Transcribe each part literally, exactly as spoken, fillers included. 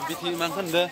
Bithi mangkhan de.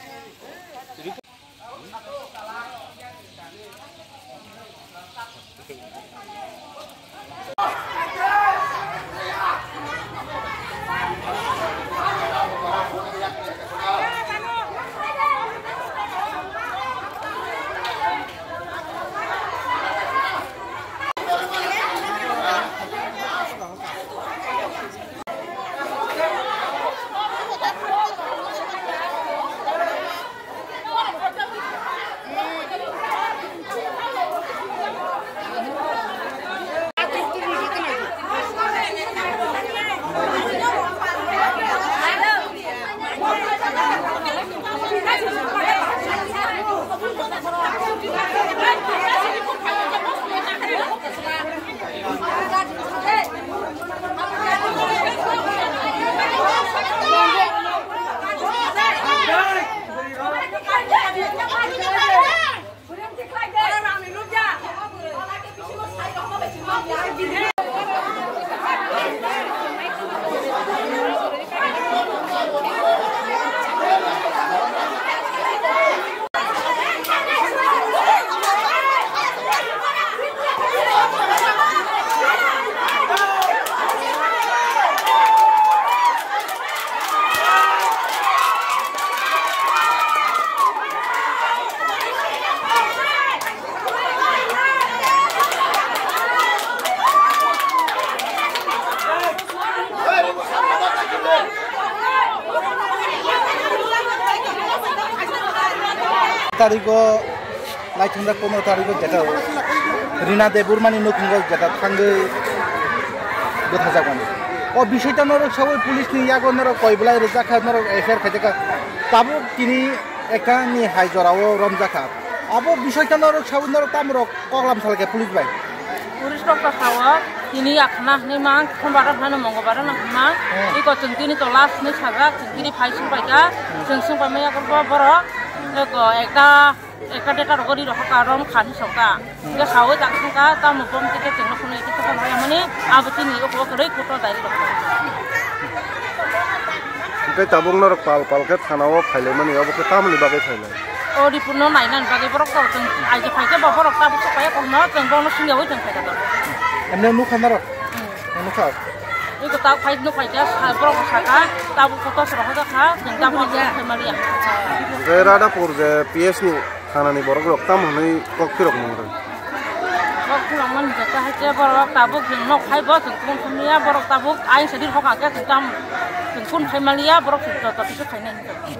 Tarigo, naithumjak pondro tarigo jeta Rina Debbarmani nukhungo jeta thangwi bwthajakmani. O bisoi ta norok sawi police ni yago norok koi belai rwjak kha, norok F I R khaijak kha. Tabuk tini ekta ni hai jorao romjak kha. Abo bisoi ta norok sawi norok tamo rok koklam salke police bai. Police rok ta sao, tini akhna hwnwi mang, Sombar hwnwi Mongolbar hwnwi hwnma. Hmm. Iko chwng tini to last hwnwi sajak, chwng tini phai sung paikha, Hmm. chwng sung paimaya korbo borok, eko ekta, ekta data rok ri rokha ka rom khani sokta. Hmm. Ke sawi tak sungka, tamo bom tike chwngno phunwi tike phano yamani, abo tini oko kwrwi kuto dai rok. Tei tabuk norok pal pal khe thana o phailaimani, obo khe tamoni bagwi phailai? O report no nainani bagwi borok to chwng aija phaikhe bo borok tabuk sok phaiya kokno chwng bono singyawi chwng phaikha to. Emne nukha norok? Hmm. Nukha? Iko tabuk phai nuk phaikha sa-, borok sakha tabuk kotor se rohorjakha chwng tabuk phai maliya. Hwnkhe Radhapur je P S ni thanani borok rok tamo hwnwi kok phirok nang rw? Kok phirok mani jeta hai khe borok tabuk chwng nok phai bo chwng kun thumliya borok tabuk ain sadi hokha khe chwng tam chwng kun phai maliya borok chwng joto kisa khainai hwnkhe.